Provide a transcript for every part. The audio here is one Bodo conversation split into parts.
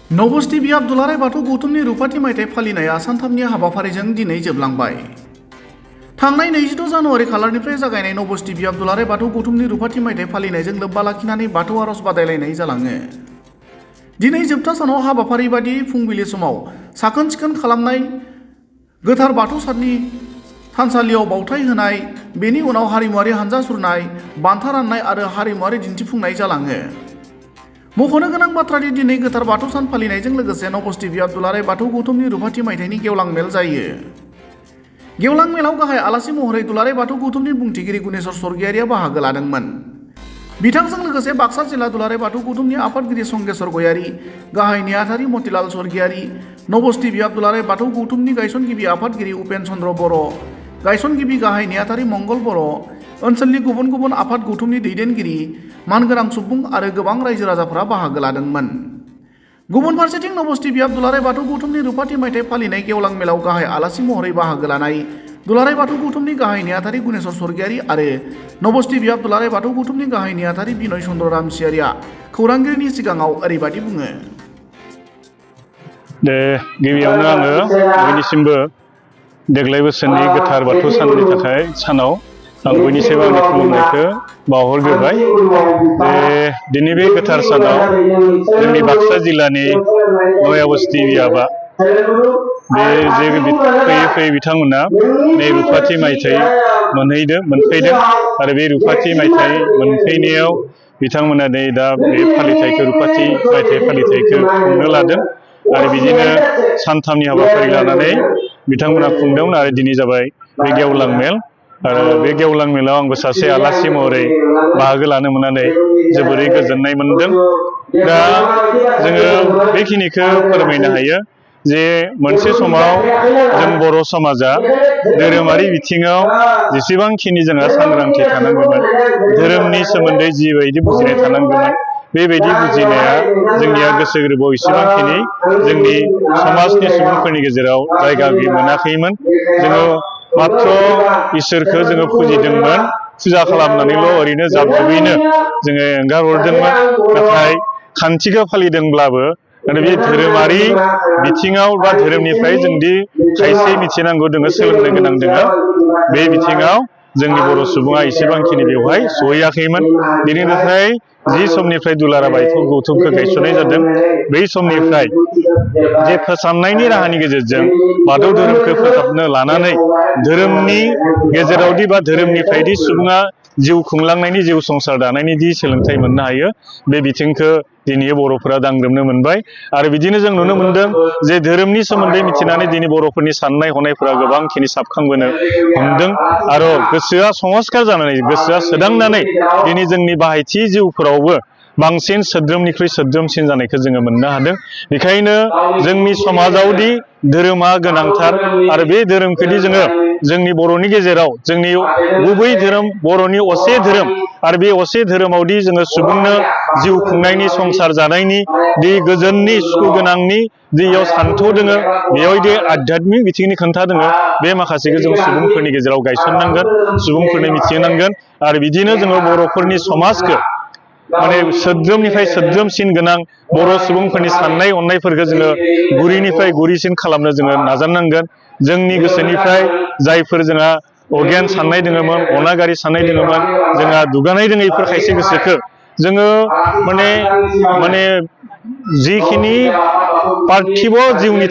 नबस्ति बियाब दुलाराय बाथौ गौतमनि रुफाथि मायथाइ फालिनाया सानथामनि हाबाफारिजों दिनै जोबलांबाय। थांनाय 22 जानुवारि खालारनिफ्राय जागायनाय नबस्ति बियाब दुलाराय बाथौ गौतमनि रुफाथि मायथाइ फालिनायजों लोब्बा लाखिनानै बाथौ आरज बादायलायनाय जालाङो। दिनै जोबथा सानाव हाबाफारि बादियै फुंबिलि समाव साखोन सिखोन खालामनाय, गोथार बाथौ साननि थानसालियाव बावथाय होनाय, बेनि उनाव हारिमुआरि हानजा सुरनाय, बान्था राननाय आरो हारिमुआरि दिन्थिफुंनाय जालाङो। मख'नो गोनां बाथ्रादि दिनै गोथार बाथौ सान फालिनायजों लोगोसे नबस्ति बियाब दुलाराय बाथौ गौतमनि रुफाथि मायथाइनि गेवलां मेल जायो। गेवलां मेलाव गाहाय आलासि महरै दुलाराय बाथौ गौतमनि बुंथिगिरि गुनेश्वर स्वर्गियारिया बाहागो लादोंमोन। बिथांजों लोगोसे बाक्सा जिल्ला दुलाराय बाथौ गौतमनि आफादगिरि संगेश्वर गयारी, गाहाय नेहाथारि मतिलाल स्वर्गियारी, नबस्ति बियाब दुलाराय बाथौ गौतमनि गायसनगिरि आफादगिरि उपेन चन्द्र बर', गायसनगिरि गाहाय नेहाथारि मंगल बर', ओनसोलनि गुबुन गुबुन आफाद गौतमनि दैदेनगिरि, मानगोनां सुबुं आरो गोबां रायजो राजाफोरा बाहागो लादोंमोन। गुबुन फारसेथिं नबस्ति बियाब दुलाराय बाथौ गौतमनि रुफाथि मायथाइ फालिनाय गेवलां मेलाव गाहाय आलासि महरै बाहागो लानाय दुलाराय बाथौ गौतमनि गाहाय नेहाथारि गुनेश्वर स्वर्गियारी आरो नबस्ति बियाब दुलाराय बाथौ गौतमनि गाहाय नेहाथारि बिनय चन्द्र रामसियारिया खौरांगिरिनि सिगाङाव ओरैबादि बुङो। गिबियावनो आङो बयनिसिमबो देग्लाय बोसोरनि गोथार बाथौ साननि थाखाय सानाव आं बयनिसिमबो आंनि खुलुमनायखौ बावहरग्रोबाय। दिनै बे गोथार सानाव जोंनि बाक्सा जिल्लानि नयाबस्ति बियाबा बे जे फैयै फैयै बिथांमोना नै रुफाथि मायथाइ मोनफैदों आरो बे रुफाथि मायथाइ मोनफैनायाव बिथांमोना नै दा बे फालिथायखौ रुफाथि मायथाइ फालिथायखौ खुंनो लादों आरो बिदिनो सानथामनि हाबाफारि लानानै बिथांमोना खुंदोंमोन आरो दिनै जाबाय बे गेवलां मेल। आरो बे गेवलां मेलाव आंबो सासे आलासि महरै बाहागो लानो मोननानै जोबोरै गोजोननाय मोनदों। दा जोङो बेखिनिखौ फोरमायनो हायो जे मोनसे समाव जों बर' समाजा धोरोमारि बिथिङाव जेसेबांखिनि जोंहा सांग्रांथि थानांगौमोन, धोरोमनि सोमोन्दै जिबायदि बुजिनाय थानांगौमोन, बेबायदि बुजिनाया जोंनिया गोसो गोरबोआव इसेबांखिनि जोंनि समाजनि सुबुंफोरनि गेजेराव जायगा मोनाखैमोन। जोङो मात्र इसोरखौ जोङो फुजिदोंमोन, फुजा खालामनानैल' ओरैनो जाब-जुबैनो जोङो एंगार हरदोंमोन। नाथाय खान्थिखौ फालिदोंब्लाबो बे धोरोमारि बिथिङाव बा धोरोमनिफ्राय जोंदि खायसे मिथिनांगौ दोङो, सोलोंनो गोनां दोङो, बे बिथिङाव जोंनि बर' सुबुङा एसेबांखिनि बेवहाय सहैयाखैमोन। बेनिफ्राय जि समनिफ्राय दुलाराय बाथौ गौतमखौ गायसननाय जादों, बै समनिफ्राय जे फोसाबनायनि राहानि गेजेरजों बाथौ धोरोमखौ फोसाबनो लानानै धोरोमनि गेजेरावदि बा धोरोमनिफ्रायदि सुबुङा जिउ खुंलांनायनि, जिउ संसार दानायनि दि सोलोंथाइ मोननो हायो, बे बिथिंखौ दिनै बर'फोरा दांग्रोमनो मोनबाय। आरो बिदिनो जों नुनो मोनदों जे धोरोमनि सोमोन्दै मिथिनानै दिनै बर'फोरनि साननाय हनायफोरा गोबांखिनि साबखांबोनो हमदों आरो गोसोआ संस्कार जानानै, गोसोआ सोदांनानै दिनै जोंनि बाहायथि जिउफोरावबो बांसिन सोद्रोमनिख्रुइ सोद्रोमसिन जानायखौ जोङो मोननो हादों। बेखायनो जोंनि समाजावदि धोरोमा गोनांथार आरो बे धोरोमखौदि जोङो जोंनि बर'नि गेजेराव जोंनि गुबै धोरोम, बर'नि असे धोरोम, आरो बे असे धोरोमावदि जोङो सुबुंनो जिउ खुंनायनि, संसार जानायनि, दि गोजोननि, सुखु गोनांनि बेयाव सान्थौ दोङो, बेयावदि आध्यात्मिक बिथिंनि खोन्था दोङो, बे माखासेखौ जों सुबुंफोरनि गेजेराव गायसननांगोन, सुबुंफोरनो मिथिहोनांगोन। आरो बिदिनो जोङो बर'फोरनि समाजखौ माने सोद्रोमनिफ्राय सोद्रोमसिन गोनां बर' सुबुंफोरनि साननाय हनायफोरखौ जोङो गुरैनिफ्राय गुरैसिन खालामनो जोङो नाजानांगोन। जोंनि गोसोनिफ्राय जायफोर जोंहा अगियान साननाय दोङोमोन, अनागारि साननाय दोङोमोन, जोंहा दुगानाय दोङैफोर खायसे गोसोखौ जोङो माने जिखिनि पार्थिब जिउनि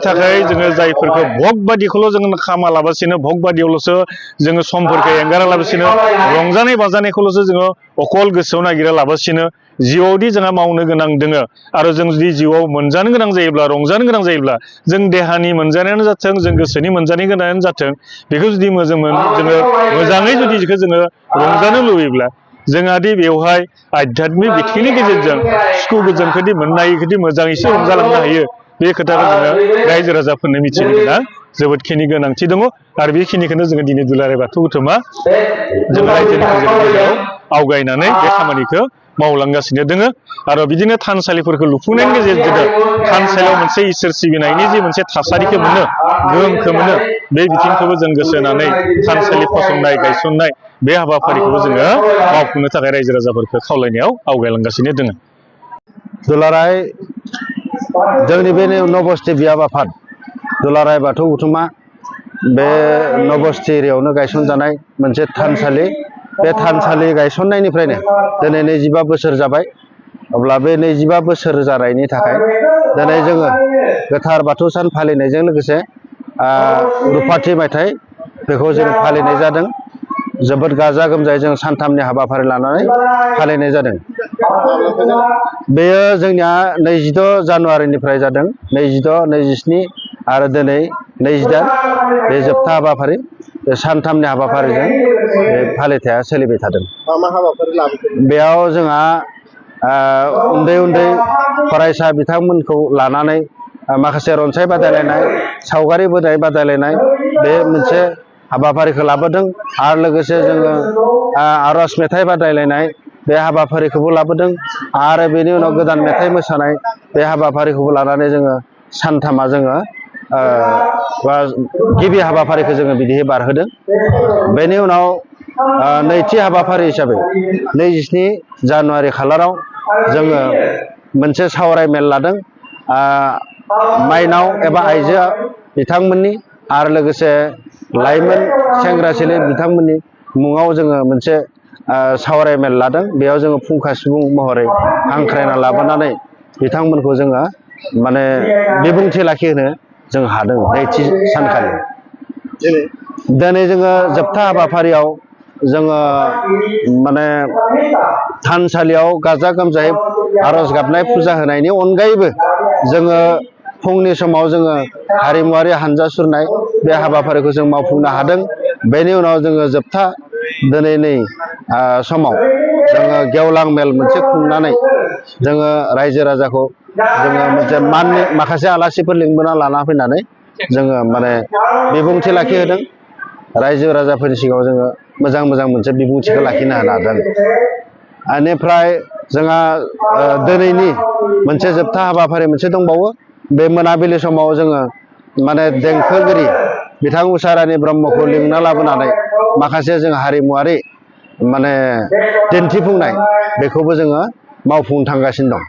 थाखाय जोङो जायफोरखौ भग बादिखौल' जोङो खामालाबासिनो, भग बादियावल'सो जोङो समफोरखौ एंगारालाबासिनो, रंजानाय बाजानायखौल'सो जोङो अकल गोसोआव नागिरा लाबासिनो, जिउआवदि जोंहा मावनो गोनां दोङो आरो जों जुदि जिउआव मोनजानो गोनां जायोब्ला, रंजानो गोनां जायोब्ला, जों देहानि मोनजानायानो जाथों, जों गोसोनि मोनजानाय गोनाङानो जाथों, बेखौ जुदि जोङो मोजाङै जुदि बेखौ जोङो रंजानो लुबैब्ला, जोंहादि बेवहाय आध्यात्मिक बिथिंनि गेजेरजों सुखु गोजोनखौदि मोननो हायो, बेखौदि मोजाङैसो रंजालांनो हायो, बे खोथाखौ जोङो रायजो राजाफोरनो मिथिनो गोनां जोबोदखिनि गोनांथि दङ। आरो बेखिनिखौनो जोङो दिनै दुलाराय बाथौ गौतमा जों रायजोनि गेजेराव आवगायनानै बे खामानिखौ मावलांगासिनो दोङो। आरो बिदिनो थानसालिफोरखौ लुफुंनायनि गेजेरजों थानसालियाव मोनसे इसोर सिबिनायनि जे मोनसे थासारिखौ मोनो, गोहोमखौ मोनो, बे बिथिंखौबो जों गोसो होनानै थानसालि फसंनाय, गायसननाय बे हाबाफारिखौबो जोङो मावफुंनो थाखाय रायजो राजाफोरखौ खावलायनायाव आवगायलांगासिनो दोङो। दुलाराय जोंनि बे नबस्थि बियाब आफाद दुलाराय बाथौ गौथुमा बे नबस्थि एरियायावनो गायसनजानाय मोनसे थानसालि। बे थानसालि गायसननायनिफ्रायनो दिनै 25 बोसोर जाबाय। अब्ला बे 25 बोसोर जानायनि थाखाय दिनै जोङो गोथार बाथौ सान फालिनायजों लोगोसे रुफाथि मायथाइ बेखौ जों फालिनाय जादों। जोबोद गाजा गोमजायै जों सानथामनि हाबाफारि लानानै फालिनाय जादों। बेयो जोंनिया 26 जानुवारिनिफ्राय जादों। 26, 27 आरो दिनै 28 बे जोबथा हाबाफारि। बे सानथामनि हाबाफारिजों बे फालिथाया सोलिबाय थादों। मा हाबाफारि लाबोदों? बेयाव जोंहा उन्दै उन्दै फरायसा बिथांमोनखौ लानानै माखासे रनसाय बादायलायनाय, सावगारि बोनाय बादायलायनाय बे मोनसे हाबाफारिखौ लाबोदों। आरो लोगोसे जोङो आरज मेथाइ बादायलायनाय बे हाबाफारिखौबो लाबोदों। आरो बेनि उनाव गोदान मेथाइ मोसानाय बे हाबाफारिखौबो लानानै जोङो सानथामा जोङो गिबि हाबाफारिखौ जोङो बिदिहै बारहोदों। बेनि उनाव नैथि हाबाफारि हिसाबै 27 जानुवारि खालाराव जोङो मोनसे सावराय मेल लादों। माइनाव एबा आइजो बिथांमोननि आरो लोगोसे लाइमोन सेंग्रा सिख्ला बिथांमोननि मुङाव जोङो मोनसे सावराय मेल लादों। बेयाव जोङो फुंखा सुबुं महरै हांख्रायना लाबोनानै बिथांमोनखौ जोङो माने बिबुंथि लाखिहोनो जों हादों। नैथि सानखालि दिनै जोङो जोबथा हाबाफारियाव जोङो माने थानसालियाव गाजा गोमजायै आरज गाबनाय फुजा होनायनि अनगायैबो जोङो फुंनि समाव जोङो हारिमुवारि हानजा सुरनाय बे हाबाफारिखौ जों मावफुंनो हादों। बेनि उनाव जोङो जोबथा दिनैनि समाव जोङो गेवलां मेल मोनसे खुंनानै जोङो रायजो राजाखौ जोङो मोनसे माननि माखासे आलासिफोर लिंबोना लाना फैनानै जोङो माने बिबुंथि लाखिहोदों। रायजो राजाफोरनि सिगाङाव जोङो मोजां मोनसे बिबुंथिखौ लाखिनो हादों। बेनिफ्राय जोंहा दिनैनि मोनसे जोबथा हाबाफारि मोनसे दंबावो। बे मोनाबिलि समाव जोङो माने देंखोगिरि बिथां उषा रानि ब्रह्मखौ लिंना लाबोनानै माखासे जों हारिमुवारि माने दिन्थिफुंनाय बेखौबो जोङो मावफुंनो थांगासिनो दं।